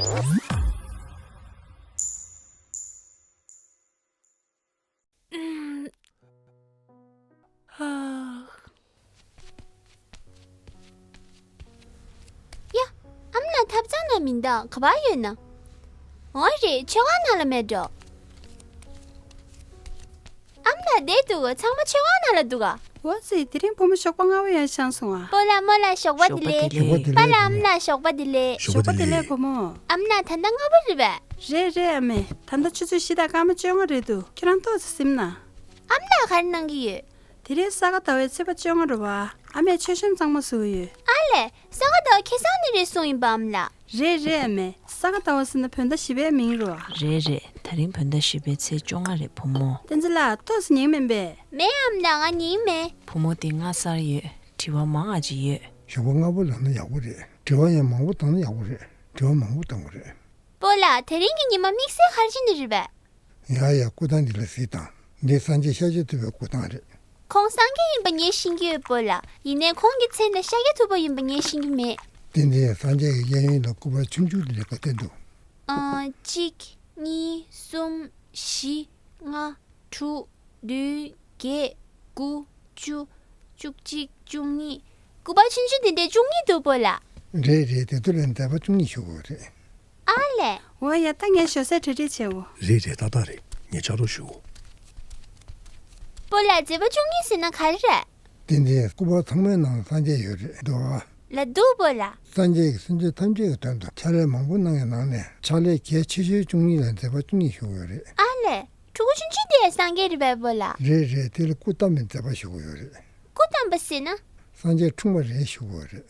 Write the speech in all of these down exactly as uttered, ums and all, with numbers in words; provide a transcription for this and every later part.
ཨུམ། ཧ། ཡ། ཨ་མ་ལགས་ཐབ་ཚང་ན་མི་འདུག་ག་པར་ཡོད་ན། འོ་རེད། མཆོད་ཁང་ནང་ལ་མེད་འགྲོ། ཨ་མ་ལགས་བསྡད་འདུག་ཚང་མ་མཆོད་ཁང་ནང་ལ་འདུག་ག་འོ་ཙི། དེ་རིང་བུ་མོ་ཞོགས་པ་སྔ་པོ་ཡང་བཞེངས་སོང་ཨ། སྤོ་ལགས་རྨོ་ལགས་ཞོགས་པ་བདེ་ལེགས། ཞོགས་པ་བདེ་ལེགས། པཱ་ལགས་ཨ་མ་ལགས་ཞོགས་པ་བདེ་ལེགས། ཞོགས་པ་བདེ་ལེགས་བུ་མོ། ཨ་མ་ལགས་ད་ལྟ་སྔ་པོ་རེད་པས། རེད་རེད་ཨ་མས། ད་ལྟ་ཆུ་ཚོད་བཞི་དང་སྐར་མ་བཅོ་ལྔ་རེད་འདུག་ཁྱེད་རང་ཏོག་ཙམ་གཟིམ་ན། ཨ་མ་ལགས་ག་རེ་གནང་གི་ཡོད། དེ་རིང་ས་ག་ཟླ་བའི་ཚེས་པ་བཅོ་ལྔ་རེད་པ། ཨ་མས་མཆོད་གཤོམ་གཙང་མ་བཟོ་གི་ཡོད། ཨ་ལས། ས་ག་ཟླ་བ་ཁ་སང་ནས་རེད་གསུངས་ཡིན་པ་ཨ་མ་ལགས། རེད་རེད་ཨ་མས། ས་ག་ཟླ་བ་ཟེར་ན་བོད་ཟླ་བཞི་པའི་མིང་རེད་པ། རེད་རེད། ད་རིང་བོད་ཟླ་བཞི་པའི་ཚེས་བཅོ་ལྔ་རེད་བུ་མོ། བསྟན་འཛིན་ལགས་ཏོག་ཙམ་ཉལ་གི་མིན་པས། མེད་ཨ་མ་ལགས་ང་ཉལ་གི་མེད། བུ་མོ་དེ་སྔ་སར་ཡོད། དྲི་བ་མང་ང་ཅིག་ཡོད། ཞོགས་པ་སྔ་པོ་ལངས་ན་ཡག་པོ་རེད། དྲི་བ་ཡང་མང་པོ་བཏང་ན་ཡག་པོ་རེད། དྲི་བ་མང་པོ་བཏང་དགོས་རེད། སྤོ་ལགས་དེ་རིང་གི་ཉི་མ་དམིགས་བསལ་ག་རེ་བྱས་ནས་རེད་པས། ཡ་ཡ་སྐུ་ཐང་འདི་ལ་གཟིགས་དང་། འདི་སངས་རྒྱས་ཤཱཀྱ་ཐུབ་པའི་སྐུ་ཐང་རེད། ཁོང་སངས་རྒྱས་ཡིན་པ་ངས་ཤེས་ཀྱི་ཡོད་སྤོ་ལགས། ཡིན་ནའི་ཁོང་གི་མཚན་ནི་ཤཱཀྱ་ཐུབ་པ་ཡིན་པ་ངས་ཤེས་ཀྱི་མེད། བསྟན་འཛིན། སངས་རྒྱས་ཀྱི་གཡས་གཡོན་ལ་སྐུ་པར་ཆུང་ཆུང་དེ་འདྲ་ག་ཚོད་འདུག་ཨ། གཅིག་གཉིས། གསུམ། བཞི། ལྔ། དྲུག་བདུན། བརྒྱད། དགུ། བཅུ། བཅུ་གཅིག་བཅུ་གཉིས། སྐུ་པར་ཆུང་ཆུང་དེ་འདྲའི་བཅུ་གཉིས་འདུག་སྤོ་ལགས། རེད་རེད། དེ་ཚོ་ལ་མཛད་པ་བཅུ་གཉིས་ཞུ་དགོས་རེད། ཨ་ལས། འོ་ཡ། ད་ངས་ཞོགས་ཟས་གྲ་སྒྲིག་བྱེད་འོ། རེད་རེད། ཏག་ཏག་རེད། ངས་ཕྱག་རོགས་ཞུ་འོ། སྤོ་ལགས་མཛད་པ་བཅུ་གཉིས་ཟེར་ན་ག་རེ་རེད། བསྟན་འཛིན། སྐུ་པར་ཚང་མའི་ནང་སངས་རྒྱས་ཡོད་རེད་འདུག་ཨ། ལགས་འདུག་སྤོ་ལགས། སངས་རྒྱས་ཀྱིས་སེམས་ཅན་ཐམས་ཅད་ཀྱི་དོན་དུ་ཕྱག་ལས་མང་པོ་གནང་བའི་ནང་ནས་ཕྱག་ལས་གལ་ཆེ་ཤོས་བཅུ་གཉིས་ལ་མཛད་པ་བཅུ་གཉིས་ཞུ་དགོས་རེད། ཨ་ལས། ཕྲུ་གུ་ཆུང་ཆུང་དེ་སངས་རྒྱས་རེད་པས་སྤོ་ལགས། རེད་རེད། དེ་ལ་སྐུ་བལྟམས་པའི་མཛད་པ་ཞུ་དགོས་ཡོད་རེད། སྐུ་བལྟམས་པ་ཟེར་ན། སངས་རྒྱས་འཁྲུངས་པ་རེད་ཞུ་དགོས་རེད།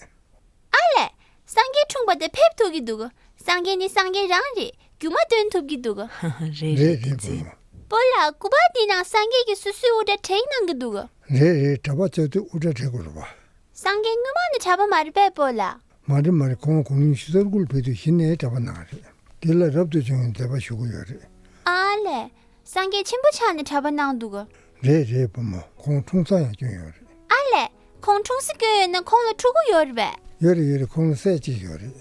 ཨ་ལས། སངས་རྒྱས་འཁྲུངས་པ་དེ་ཕེབས་ཐུབ་ཀྱི་འདུག་སངས་རྒྱས་ནི་སངས་རྒྱས་རང་རེད། སྒྱུ་མ་སྟོན་ཐུབ་ཀྱི་འདུག་རེད་རེད། རེད་རེད། བུ་མོ། སྤོ་ལགས། སྐུ་པར་འདིའི་ནང་སངས་རྒྱས་ཀྱིས་སོ་སོའི་དབུ་སྐྲ་བྲེགས་གནང་གི་འདུག་རེད་རེད། གྲྭ་པ་བྱ་དུས་དབུ་སྐྲ་བྲེག་དགོས་རེད་པ། སངས་རྒྱས་སྔོན་མ་ནས་གྲྭ་པ་མ་རེད་པས་སྤོ་ལགས། མ་རེད་མ་རེད། ཁོང་གོང་རིམ་ཞིག་ས་རུ་ཀུལ་ཕེབས་དུས་གཞི་ནས་གྲྭ་པ་གནང་རེད། དེ་ལ་རབ་ཏུ་བྱུང་བའི་མཛད་པ་ཞུ་གི་ཡོད་རེད། ཨ་ལས། སངས་རྒྱས་ཆེན་པོ་ཆགས་ནས་གྲྭ་པ་གནང་འདུག་ག་རེད་རེད། བུ་མོ། ཁོང་འཁྲུངས་ས་ཡང་བསྐྱོན་ཡོད་རེད། ཨ་ལས། ཁོང་འཁྲུངས་ས་བསྐྱོན་ཡོད་ན་ཁོང་ལ་ཕྲུ་གུ་ཡོད་རེད་པས། ཡོད་རེད་ཡོད་རེད། ཁོང་ལ་སྲས་གཅིག་ཡོད་རེད།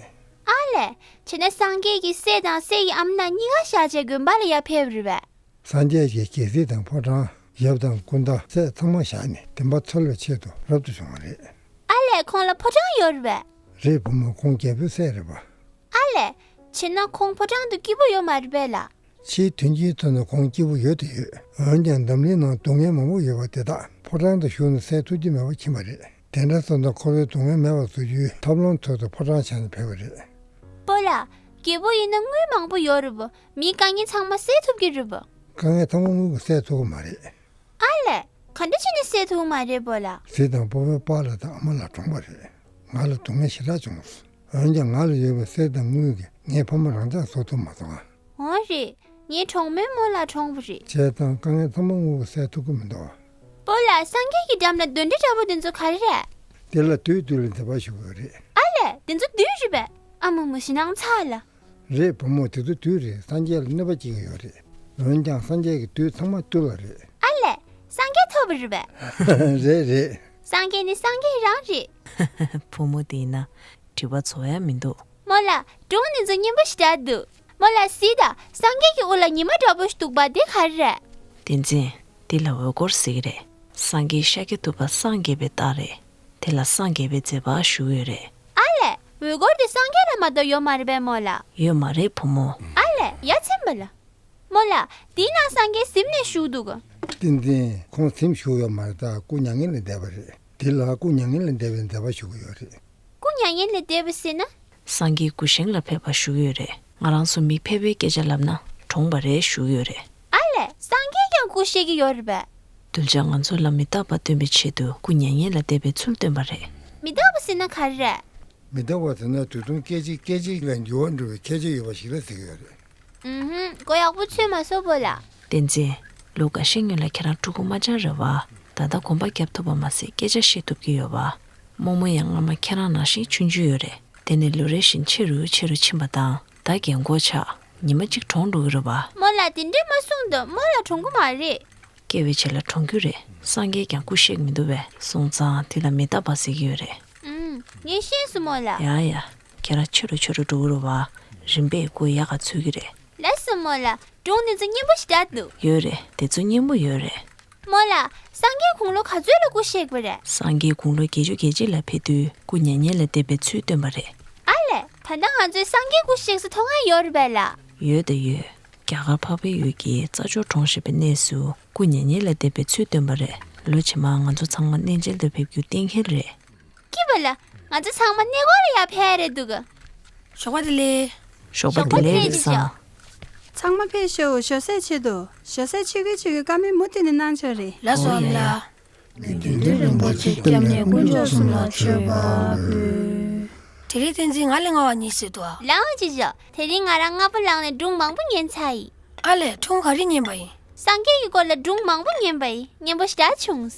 ཨ་ལས། བྱས་ན་སངས་རྒྱས་ཀྱི་སྲས་དང་སྲས་ཀྱི་ཨ་མ་གཉིས་ཀ་བཞག་བྱས་དགོན་པ་ལ་ཡར་ཕེབས་རེད་པས། སངས་རྒྱས་ཀྱིས་རྒྱལ་སྲིད་དང་ཕོ་བྲང་། ཡབ་དང་སྐུ་ཟླ། སྲས་ཚང་མ་བཞག་ནས་བདེན་པ་འཚོལ་བའི་ཆེད་དུ་རབ་ཏུ་བྱུང་བ་རེད། ཨ་ལས། ཁོང་ལ་ཕོ་བྲང་ཡོད་རེད་པས། རེད། བུ་མོ། ཁོང་རྒྱལ་པོའི་སྲས་རེད་པ། ཨ་ལས། བྱས་ན་ཁོང་ཕོ་བྲང་དུ་སྐྱིད་པོ་ཡོད་མ་རེད་པས་ལགས། ཕྱིའི་དོན་སྤྱིའི་ཐོག་ནས་ཁོང་སྐྱིད་པོ་ཡོད་དེ་ཡོད། འོན་ཀྱང་འཛམ་གླིང་ནང་སྡུག་བསྔལ་མང་པོ་ཡོད་པ་དེ་དག་ཕོ་བྲང་དུ་བཞུགས་ནས་སེལ་ཐུབ་ཀྱི་མེད་པ་མཁྱེན་པ་རེད། དེ་འདྲ་སོང་ཙང་འཁོར་བའི་སྡུག་བསྔལ་མེད་པར་བཟོ་རྒྱུའི་ཐབས་ལམ་ཐོག་ཏུ་ཕོ་བྲང་བཞག་ནས་ཕེབས་པ་རེད། སྤོ་ལགས། རྒྱལ་པོ་ཡིན་ན་དངུལ་མང་པོ་ཡོད་རེད་པ། མིའི་དཀའ་ངལ་ཚང་མ་སེལ་ཐུབ་ཀྱི་རེད་པ། དཀའ་ངལ་ཚང་མ་དངུལ་གྱིས་སེལ་ཐུབ་ཀྱི་མ་རེད། ཨ་ལས། ག་འདྲ་བྱས་ནས་སེལ་ཐུབ་ཀྱི་མ་རེད་སྤོ་ལགས། གཟིགས་དང་། སྤོ་བོས་པཱ་ལགས་དང་ཨ་མ་ལགས་གྲོངས་པ་རེད། ང་ལ་སྡུག་བསྔལ་ཞེ་དྲག་བྱུང་སོང་། འོན་ཀྱང་ང་ལ་ཡོད་པའི་གསེར་དང་དངུལ་གྱིས་ངའི་ཕ་མ་རང་འཇགས་བཟོ་ཐུབ་མ་སོང་ཨ། འོ་རེད། ངའི་གྲོགས་མོའི་རྨོ་ལགས་གྲོངས་པ་རེད། བྱས་ཙང་དཀའ་ངལ་ཚང་མ་དངུལ་གྱིས་སེལ་ཐུབ་ཀྱི་མི་འདུག་ཨ། སྤོ་ལགས། སངས་རྒྱས་ཀྱིས་བཀྲམ་ལ་གདོན་འདྲེ་འདྲ་པོ་དེ་ཚོ་ག་རེ་རེད། དེ་ལ་བདུད་བཏུལ་བའི་མཛད་པ་ཞུ་དགོས་རེད། ཨ་ལས། དེ་ཚོ་བདུད་རེད་པས། ཨ་མ་མ་ཤི་ནང་ཚ་ལ། རེད། བུ་མོ། དེ་ཚོ་བདུད་རེད། སངས་རྒྱས་ལ་གནོད་པ་སྐྱེལ་གྱི་ཡོད་རེད། འོན་ཀྱང་སངས་རྒྱས་ཀྱིས་བདུད་ཚང་མ་བཏུལ་བ་རེད། ཨ་ལས། སངས་རྒྱས་ཐོབ་པ་རེད་པས། རེད་རེད། སངས་རྒྱས་ནི་སངས་རྒྱས་རང་རེད། བུ་མོ་དེ་ཡིན་ན་དྲི་བ་ཚོར་ཡ་མི་འདུག་རྨོ་ལགས། སྒྲུང་འདི་ཚོ་སྙན་པོ་ཞེ་དྲག་འདུག་རྨོ་ལགས་གཟིགས་དང་། སངས་རྒྱས་ཀྱི་དབུ་ལ་ཉི་མ་འདྲ་པོ་ཞིག་འདུག་པ་དེ་ག་རེ་རེད། བསྟན་འཛིན། འདི་ལ་འོད་སྐོར་ཟེར་གྱི་རེད། སངས་རྒྱས་ཤཱཀྱ་ཐུབ་པ་སངས་རྒྱས་པའི་རྟགས་རེད། དེ་ལ་སངས་རྒྱས་པའི་མཛད་པ་ཞུ་གི་ཡོད་རེད། ཨ་ལས། འོད་སྐོར་དེ་སངས་རྒྱས་ལ་མ་གཏོགས་ཡོད་མ་རེད་པས་རྨོ་ལགས། ཡོད་མ་རེད་བུ་མོ། ཨ་ལས། ཡ་མཚན་པ་ལ། རྨོ་ལགས། དེའི་ནང་སངས་རྒྱས་གཟིམ་ནས་བཞུགས་འདུག་ག་བསྟན་འཛིན། ཁོང་གཟིམ་བཞུགས་ཡོད་མ་རེད་ད། སྐུ་མྱ་ངན་ལས་འདས་པ་རེད། དེ་ལ་སྐུ་མྱ་ངན་ལས་འདས་པའི་མཛད་པ་ཞུ་གི་ཡོད་རེད། སྐུ་མྱ་ངན་ལས་འདས་པ་ཟེར་ན། སངས་རྒྱས་སྐུ་བཞེངས་ལ་ཕེབས་པ་ཞུ་གི་ཡོད་རེད། ང་རང་ཚོ་མི་ཕལ་པའི་སྐད་ཆ་ལབ་ན་གྲོངས་པ་རེད་ཞུ་གི་ཡོད་རེད། ཨ་ལས། སངས་རྒྱས་ཀྱང་སྐུ་གཤེགས་ཀྱི་ཡོད་རེད་པས། གདུལ་བྱ་ང་ཚོ་ལ་མི་རྟག་པ་སྟོན་པའི་ཆེད་དུ་སྐུ་མྱ་ངན་ལས་འདས་པའི་ཚུལ་སྟོན་པ་རེད། མི་རྟག་པ་ཟེར་ན་ག་རེ་རེད། མི་རྟག་པ་ཟེར་ན་དུས་གསུམ་སྐད་ཅིག་སྐད་ཅིག་ལ་འགྱུར་བ་འགྲོ་བའི་ཁྱད་ཆོས་ཡོད་པ་ཞིག་ལ་ཟེར་གྱི་ཡོད་རེད། ཨུ་ཧུམ། གོ་ཡག་པོ་ཚོད་མ་སོང་སྤོ་ལགས། བསྟན་འཛིན། ལོ་འགའ་ཤས་སྔོན་ལ་ཁྱེད་རང་ཕྲུ་གུ་དམར་འབྱར་རེད་པ། ད་ལྟ་གོམ་པ་རྒྱབ་ཐུབ་པ་མ་ཟད་སྐད་ཆ་བཤད་ཐུབ་ཀྱི་ཡོད་པ། རྨོ་མོ་ཡང་སྔ་མ་ཁྱེད་རང་ནང་བཞིན་ཆུང་ཆུང་ཡོད་རེད། དེ་ནས་ལོ་རེ་བཞིན་ཆེ་རུ་ཆེ་རུ་ཕྱིན་པ་དང་ད་རྒན་གོག་ཆགས། ཉི་མ་གཅིག་གྲོངས་འགྲོ་གི་རེད་པ། རྨོ་ལགས་དེ་འདྲས་མ་གསུངས་དང་། རྨོ་ལགས་གྲོངས་ཀྱི་མ་རེད། སྐྱེ་བའི་རྗེས་ལ་གྲོངས་རྒྱུ་རེད། སངས་རྒྱས་ཀྱང་སྐུ་གཤེགས་མི་འདུག་པས། སོང་ཙང་དེ་ལ་མི་རྟག་པ་ཟེར་གྱི་ཡོད་རེད། ཨུམ། ངས་ཤེས་སོང་རྨོ་ལགས། ཡ་ཡ། ཁྱེད་རང་ཆེ་རུ་ཆེ་རུ་འགྲོ་གི་རེད་པ། རིམ་པས་སྐུ་ཡག་ག་ཚུད་ཀྱི་རེད། ལགས་སོ་མོ་ལགས། སྒྲུང་འདི་ཚོ་སྙན་པོ་ཞེ་དྲག་འདུག་ཡོད་རེད། དེ་ཚོ་སྙན་པོ་ཡོད་རེད། མོ་ལགས། སངས་རྒྱས་དགུང་ལོ་ག་ཚོད་ལ་སྐུ་གཤེགས་པ་རེད། སངས་རྒྱས་དགུང་ལོ་བརྒྱད་ཅུ་གྱ་གཅིག་ལ་ཕེབས་དུས་སྐུ་མྱ་ངན་ལས་འདས་པའི་ཚུལ་སྟོན་པ་རེད། ཨ་ལས། ད་ལྟ་ང་ཚོས་སངས་རྒྱས་སྐུ་གཤེགས་ས་མཐོང་ཡ་ཡོད་རེད་པས་ལགས། ཡོད་དང་ཡོད། རྒྱ་གར་འཕགས་པའི་ཡུལ་གྱི་རྩྭ་མཆོག་གྲོང་ཞེས་པའི་གནས་སུ་སྐུ་མྱ་ངན་ལས་འདས་པའི་ཚུལ་སྟོན་པ་རེད། ལོ་རྗེས་མ་ང་ཚོ་ཚང་མ་གནས་མཇལ་དུ་ཕེབས་རྒྱུ་གཏན་འཁེལ་རེད། སྐྱིད་པ་ལགས། ང་ཚོ་ཚང་མ་གནས་སྐོར་ལ་ཡར་ཕེབས་ཡ་རེད་འདུག་ཞོགས་པ་བདེ་ལེགས། ཞོགས་པ་བདེ་ལེགས་རིག་བཟང་། ཚང་མ་ཕེབས་ཤོག་ཞོགས་ཟས་མཆོད་དོ། ཞོགས་ཟས་མཆོད་ཀྱི་མཆོད་ཀྱི། བཀའ་མོལ་མུ་མཐུད་ནས་གནང་ཆོག་རེད། ལགས་སོ་ཨ་མ་ལགས། དགེ་འདུན་རིན་པོ་ཆེ་སྐྱབས་གནས་དཀོན་མཆོག་གསུམ་ལ་མཆོད་པ་ཕུལ། དེ་རིང་བསྟན་འཛིན་ང་ལས་སྔ་བ་གཉིད་སད་འདུག་ཨ། ལགས་འོང་ཅི་ཞོག་དེ་རིང་ང་རང་སྔ་པོ་ལངས་ནས་སྒྲུང་མང་པོ་ཉན་ཚར་ཡིན། ཨ་ལས། སྒྲུང་ག་རེ་ཉན་པ་ཡིན། སངས་རྒྱས་ཀྱི་སྐོར་ལ་སྒྲུང་མང་པོ་ཉན་པ་ཡིན། སྙན་པོ་ཞེ་དྲག་བྱུང་།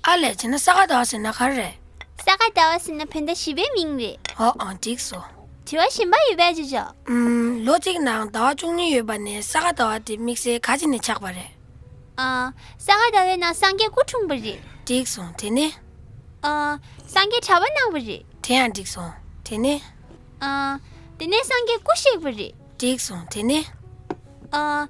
ཨ་ལས། བྱས་ན་ས་ག་ཟླ་བ་ཟེར་ན་ག་རེ་རེད། ས་ག་ཟླ་བ་ཟེར་ན་བོད་ཟླ་བཞི་པའི་མིང་རེད། ཨོ་ཨང་། འགྲིག་སོང་། དྲི་བ་གཞན་པ་ཡོད་པས་ཅི་ཞོག་ཨུམ། ལོ་གཅིག་ནང་ཟླ་བ་བཅུ་གཉིས་ཡོད་པ་ནས་ས་ག་ཟླ་བ་དེ་དམིགས་བསལ་ག་ཅིག་ནས་ཆགས་པ་རེད། ཨ། ས་ག་ཟླ་བའི་ནང་སངས་རྒྱས་སྐུ་འཁྲུངས་པ་རེད། འགྲིག་སོང་། དེ་ནས། ཨ། སངས་རྒྱས་གྲྭ་པ་གནང་བ་རེད། དེ་ཡང་འགྲིག་སོང་། དེ་ནས། ཨ། དེ་ནས་སངས་རྒྱས་སྐུ་གཤེགས་པ་རེད། འགྲིག་སོང་། དེ་ནས། ཨ།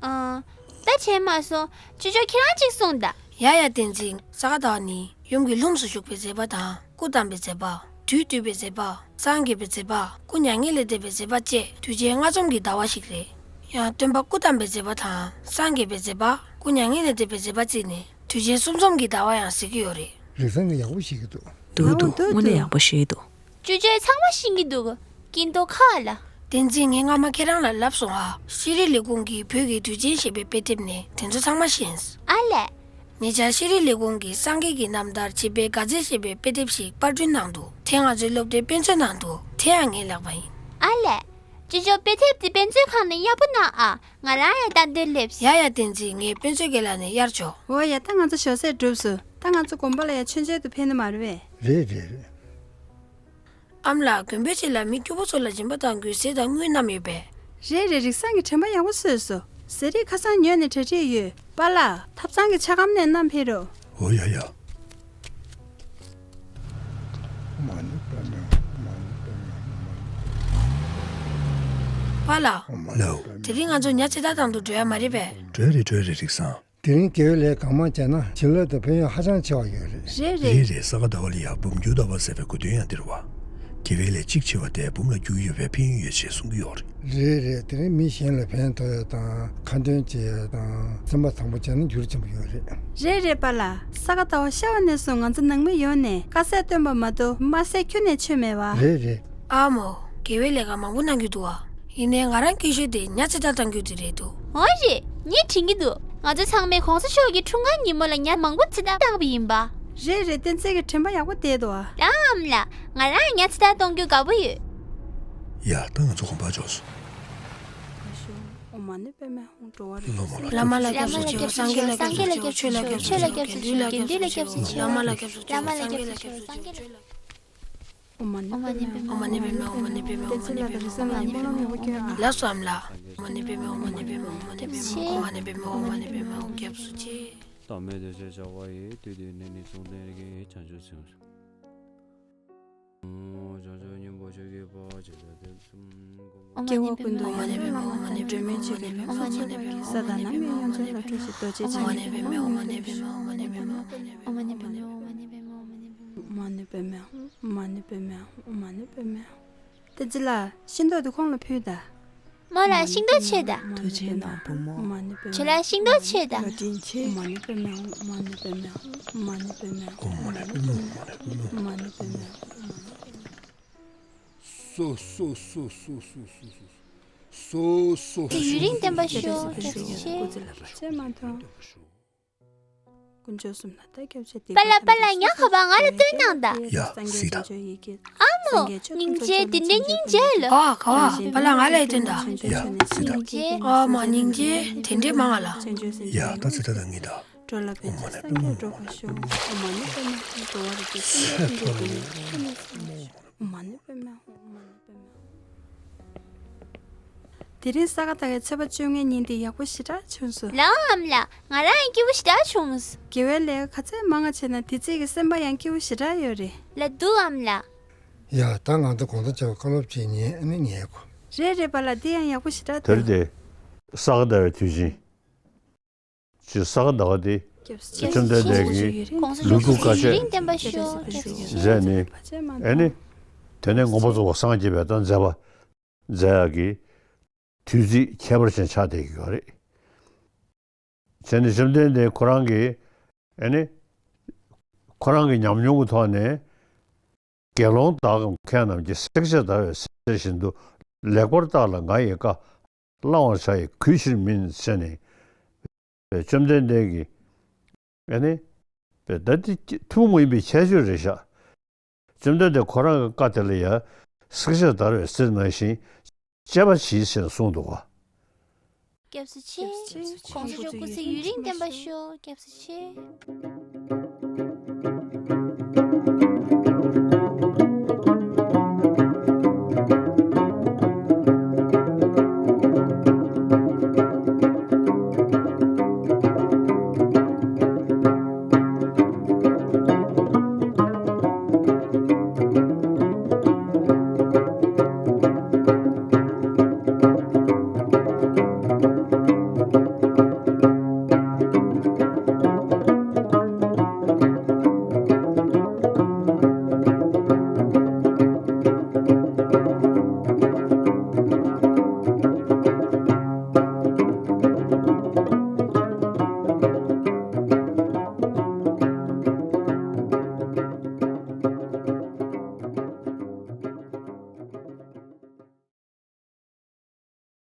ཨ། ད་དྲན་མ་སོང་། ཅོ་ཅོ་ཁྱེད་རང་གཅིག་གསུངས་དང་། ཡ་ཡ། བསྟན་འཛིན། ས་ག་ཟླ་བ་ནི་ཡུམ་གྱི་ལྷུམས་སུ་ཞུགས་པའི་མཛད་པ་དང་། སྐུ་བལྟམས་པའི་མཛད་པ། དུས་བཏུད་པའི་མཛད་པ། སངས་རྒྱས་པའི་མཛད་པ། སྐུ་མྱ་ངན་ལས་འདས་པའི་མཛད་པ་བཅས་དུས་ཆེན་ལྔ་འཛོམས་ཀྱི་ཟླ་བ་ཞིག་རེད། ཡང་སྟོན་པ་སྐུ་བལྟམས་པའི་མཛད་པ་དང་། སངས་རྒྱས་པའི་མཛད་པ། སྐུ་མྱ་ངན་ལས་འདས་པའི་མཛད་པ་བརྩིས་ནས་དུས་ཆེན་གསུམ་འཛོམས་ཀྱི་ཟླ་བ་ཡང་ཟེར་གྱི་ཡོད་རེད། རིག་བཟང་གིས་ཡག་པོ་ཤེས་ཀྱི་འདུག་འདུག་འདུག་འདུག་དངོས་གནས་ཡག་པོ་ཤེས་ཀྱི་འདུག་ཅོ་ཅོས་ཚང་མ་ཤེས་ཀྱི་འདུག་ཀྱིན་ཏོ་ཁ་བ་ལ། བསྟན་འཛིན། ངས་སྔ་མ་ཁྱེད་རང་ལ་ལབ་སོང་ཨ། ཤེས་རིག་ལས་ཁུངས་ཀྱིས་བོད་ཀྱི་དུས་ཆེན་ཞེས་པའི་དཔེ་དེབ་ནས་དེ་ཚོ་ཚང་མ་ཤེས། ཨ་ལས། ཉེ་ཆར་ཤེས་རིག་ལས་ཁུངས་ཀྱིས་སངས་རྒྱས་ཀྱི་རྣམ་ཐར་བྱིས་པའི་དགའ་ཚལ་ཞེས་པའི་དཔེ་དེབ་ཞིག་པར་སྐྲུན་གནང་འདུག་དེ་ང་ཚོའི་སློབ་གྲྭའི་དཔེ་མཛོད་ནང་འདུག་དེ་ཡང་ངས་ལེགས་པ་ཡིན། ཨ་ལས། ཅོ་ཅོ། དཔེ་དེབ་དེ་དཔེ་མཛོད་ཁང་ནས་གཡར་པོ་གནང་ཨ། ང་རང་ཡང་ལྟ་འདོད་སླེབས། ཡ་ཡ། བསྟན་འཛིན། ངས་དཔེ་མཛོད་ཀྱི་ལག་ནས་གཡར་ཆོག་འོ་ཡ། ད་ང་ཚོ་ཞོགས་ཟས་གྲུབ་སོང་། ད་ང་ཚོ་དགོན་པ་ལ་ཡ་མཆོད་མཇལ་དུ་ཕེབས་ནི་མ་རེད་པས། རེད་རེད་རེད། ཨ་མ་ལགས། དགོན་པའི་ཕྱི་ལ་མི་སྐྱོ་པོ་ཚོ་ལ་སྦྱིན་པ་གཏང་རྒྱུའི་ཟས་དང་དངུལ་བསྣམས་ཡོད་པས། རེད་རེད། རིག་བཟང་གིས་དྲན་པ་ཡག་པོ་བཟོས་སོང་། ཟས་རིགས་ཁ་སང་ཉོས་ནས་གྲ་སྒྲིག་ཡོད། པཱ་ལགས། ཐབ་ཚང་གི་ཆ་སྒམ་ནས་བསྣམས་ཕེབས་རོགས། འོ་ཡ་ཡ། པཱ་ལགས། ལགས། དེ་རིང་ང་ཚོ་ཉ་ཚེ་ཐར་གཏོང་དུ་འགྲོ་ཡ་མ་རེད་པས། འགྲོ་ཡ་རེད། འགྲོ་ཡ་རེད། རིག་བཟང་། དེ་རིང་དགེ་བའི་ལས་གང་མང་བྱས་ན་བྱིན་རླབས་དང་ཕན་ཡོན་ཧ་ཅང་ཆེ་བ་ཡོད་རེད། རེད་རེད། རེད་རེད། ས་ག་ཟླ་བ་ལ་ཡ་འབུམ་འགྱུར་ཟླ་བ་ཟེར་བའི་གོ་དོན་ཡང་འདི་རེད་པ། དགེ་བའི་ལས་གཅིག་བྱས་པ་དེ་འབུམ་ལ་འགྱུར་ཡོད་པའི་ཕན་ཡོན་ཡོད་ཅེས་གསུང་གི་ཡོད་རེད། རེད་རེད། དེ་རིང་མི་གཞན་ལ་ཕན་ཐོགས་ཡ་དང་ཁ་འདོན་བྱེད་ཡ་དང་སེམས་པ་བཟང་པོ་བྱས་ན་འགྱུར་ཆེན་པོ་ཡོད་རེད། རེད་རེད་པཱ་ལགས། ས་ག་ཟླ་བ་ཤར་བ་ནས་བཟུང་ང་ཚོ་ནང་མི་ཡོངས་ནས་དཀར་ཟས་བཏོན་པ་མ་གཏོགས་དམར་ཟས་ཁྱོན་ནས་མཆོད་མེད་པ། རེད་རེད། ཨ་མོ། དགེ་བའི་ལས་ཀ་མང་པོ་གནང་རྒྱུ་འདུག་ཨ། ཡིན་ནའི་ང་རང་སྐྱིད་ཤོས་དེ་ཉ་ཚེ་ཐར་གཏང་རྒྱུ་དེ་རེད་འདུག་འོ་རེད། ངས་དྲན་གྱི་འདུག་ང་ཚོ་ཚང་མས་གོང་ས་མཆོག་གི་འཁྲུངས་སྐར་ཉིན་མོ་ལ་ཉ་མང་པོ་ཚེ་ཐར་བཏང་བ་ཡིན་པ། རེད་རེད། བསྟན་འཛིན་གྱིས་དྲན་པ་ཡག་པོ་བསྡད་འདུག་ཨ། ལགས་ཨ་མ་ལགས། ང་རང་ཉ་ཚེ་ཐར་གཏོང་རྒྱུ་དགའ་པོ་ཡོད། ཡ། ད་ང་ཚོ་དགོན་པར་འབྱོར་སོང་། ཨོཾ་མ་ཎི་པདྨེ་ཧཱུྃ། འགྲོ་བ་རིགས་བླ་མ་ལ་སྐྱབས་སུ་མཆིའོ། སངས་རྒྱས་ལ་སྐྱབས་སུ་མཆིའོ། ཆོས་ལ་སྐྱབས་སུ་མཆིའོ། དགེ་འདུན་ལ་སྐྱབས་སུ་མཆིའོ། བླ་མ་ལ་སྐྱབས་སུ་མཆིའོ། སངས་རྒྱས་ལ་སྐྱབས་སུ་མཆིའོ། ཨོཾ་མ་ཎི་པདྨེ་ཧཱུྃ། ཨོཾ་མ་ཎི་པདྨེ་ཧཱུྃ། ཨོཾ་མ་ཎི་པདྨེ་ཧཱུྃ། ཨོཾ་མ་ཎི་པདྨེ་ཧཱུྃ། བསྟན་འཛིན་ལགས་དང་རིག་བཟང་ལགས་སྨོན་ལམ་ཡག་པོ་སྐྱོན་ཨ། ལགས་སོ་ཨ་མ་ལགས། ཨོཾ་མ་ཎི་པདྨེ་ཧཱུྃ། ཨོཾ་མ་ཎི་པདྨེ་ཧཱུྃ། ཨོཾ་མ་ཎི་པདྨེ་ཧཱུྃ། ཨོཾ་མ་ཎི་པདྨེ་ཧཱུྃ། སྐྱབས་སུ་མཆི། བདག་མེད་བདེ་གཤེགས་བྱ་བ་ཡི། དུས་འདིར་ནི་ནི་མཚུངས་ལྡན་གྱི་བྱང་ཆུབ་སེམས། བྱང་ཆུབ་སྙིང་པོ་ཆོས་ཀྱི་དཔལ་ཇི་ལྟར་འདས་གསུམ། སྐྱེ་བ་ཀུན་ཏུ་བླ་མ་ལ་སྐྱབས་སུ་མཆིའོ། སྒྲོལ་མའི་སྤྱོད་པས་ཕན་ཕྱིར་བསྐལ་པའི་ས་དང་ལམ་ཡང་ཡོངས་རྫོགས་ལ་སྤྲུལ་ཞིང་རྡོ་རྗེ་འཆང་གི་ཨོཾ་མ་ཎི་པདྨེ་ཧཱུྃ། ཨོཾ་མ་ཎི་པདྨེ་ཧཱུྃ། ཨོཾ་མ་ཎི་པདྨེ་ཧཱུྃ། ཨོཾ་མ་ཎི་པདྨེ་ཧཱུྃ། ཨོཾ་མ་ཎི་པདྨེ་ཧཱུྃ། ཨོཾ་མ་ཎི་པདྨེ་ཧཱུྃ། ཨོཾ་མ་ཎི་པདྨེ་ཧཱུྃ། ཨོཾ་མ་ཎི་པདྨེ་ཧཱུྃ། བསྟན་འཛིན་ལགས། ཤིང་ཏོག་དེ་ཁོང་ལ་ཕུལ་དང་། རྨོ་ལགས་ཤིང་ཏོག་མཆོད་དང་། ཐུགས་རྗེ་གནང་བུ་མོ། ཁྱོད་ལ་ཤིང་ཏོག་མཆོད་དང་། བཀའ་དྲིན་ཆེ། ཨོཾ་མ་ཎི་པདྨེ་ཧཱུྃ། ཨོཾ་མ་ཎི་པདྨེ་ཧཱུྃ། ཨོཾ་མ་ཎི་པདྨེ་ཧཱུྃ། ཨོཾ་མ་ཎི་པདྨེ་ཧཱུྃ། ཨོཾ་མ་ཎི་པདྨེ་ཧཱུྃ། ཨོཾ་མ་ཎི་པདྨེ་ཧཱུྃ། སོ་སོ་སོ་སོ། དེ་ཡུན་རིང་བརྟན་པར་ཤོག་སྐྱབས་སུ་མཆི། སྐུ་ཚེ་ལ་བར་ཆད་མ་ཐོངས། དཀོན་མཆོག་གསུམ་ལ་བརྟག་སྐྱབས་ཆེ། པཱ་ལགས་པཱ་ལགས། ཉ་ཁ་པར་ང་ལ་སྟོན་གནང་དང་། ཡ། གཟིགས་དང་། ཨ་མོ། སྙིང་རྗེ། དེ་འདྲའི་སྙིང་རྗེ་ལ། ཨ་ཁ་པར་པཱ་ལགས་ང་ལ་ཡི་སྟོན་དང་། ཡ། གཟིགས་དང་། ཨ་མ་སྙིང་རྗེ། དེ་འདྲའི་མང་ང་ལ། ཡ། ད་ཚེ་ད་ད་ངེས་ད། འགྲོ་ལ་ཕན་ཕྱིར་སངས་རྒྱས་འགྲུབ་པར་ཤོག་ཨོཾ་མ་ཎི་པདྨེ་ཧཱུྃ། འགྲོ་བ་རིགས་དྲུག་སངས་རྒྱས་ཀུན་གྱི་དོན་ལ་ཕན་ཕྱིར་སངས་རྒྱས་ཀྱི་ཨོཾ་མ་ཎི་པདྨེ་ཧཱུྃ། ཨོཾ་མ་ཎི་པདྨེ་ཧཱུྃ། དེ་རིང་ས་ག་ཟླ་བའི་ཚེས་པ་བཅོ་ལྔའི་ཉིན་དེ་ཡག་པོ་ཞེ་དྲག་བྱུང་སོང་། ལགས་ཨ་མ་ལགས། ང་རང་ཡང་སྐྱིད་པོ་ཞེ་དྲག་བྱུང་། དགེ་བའི་ལས་ག་ཚད་མང་ང་བྱས་ན་དེ་ཚད་ཀྱི་སེམས་པ་ཡང་སྐྱིད་པོ་ཞེ་དྲག་ཡོད་རེད། ལགས་འདུག་ཨ་མ་ལགས། ཡ། ད་ང་ཚོ་གོང་ད་ཆ་བཀའ་སློབ་ཅིག་ཉན། ཨ་ནི་ཉན་གོ། རེད་རེད་པ་ལགས། འདི་ཡང་ཡག་པོ་ཞེ་དྲག་འདུག། དེར་དེ་ས་ག་ཟླ་བའི་དུས་ཆེན། ཅེས་ས་ག་ཟླ་བ་དེ་སྐྱབས་སུ་མཆི། བཅོམ་ལྡན་འདས་ཀྱིས་ལུག་ཁྱུ་དཀར་ཆས་མཛད་ནས། ཨེ་ནི། དེ་ནས་མངོན་པར་རྫོགས་པར་སངས་རྒྱས་པའི་དང་མཛད་པ་མཛད་རྗེས་ཁྱད་པར་ཅན་ཆགས་བསྡད་ཀྱི་ཡོད་རེད། བྱས་ནས་བཅོམ་ལྡན་འདས་ཁོ་རང་གིས། ཨེ་ནི། ཁོ་རང་གི་ཉམས་མྱོང་གི་ཐོག་ནས། དགེ་སློང་དག་གམ་མཁས་རྣམས་ཀྱིས། བསྲེགས་བཅད་བརྡར་བའི་གསེར་བཞིན་དུ། ལེགས་པར་བརྟགས་ལ་ང་ཡི་བཀའ། བླང་བར་བྱ་ཡི་གུས་ཕྱིར་མིན། ཟེར་ནས། བཅོམ་ལྡན་འདས་ཀྱིས། ཨེ་ནི། ད་འདི་ཐུན་མོང་མ་ཡིན་པའི་ཁྱད་ཆོས་རེད་ཤག། བཅོམ་ལྡན་འདས་ཁོ་རང་གི་བཀའ་དེ་ལ་ཡང་། བསྲེགས་བཅད་བརྡར་བའི་གསེར་ནང་བཞིན། དཔྱད་པ་གྱིས་ཟེར་གསུངས་འདུག་ག། སྐྱབས་སུ་མཆི། སྐྱབས་སུ་མཆི། གོང་ས་མཆོག་སྐུ་ཚེ་ཡུན་རིང་བརྟན་པར་ཤོག། སྐྱབས་སུ་མཆི།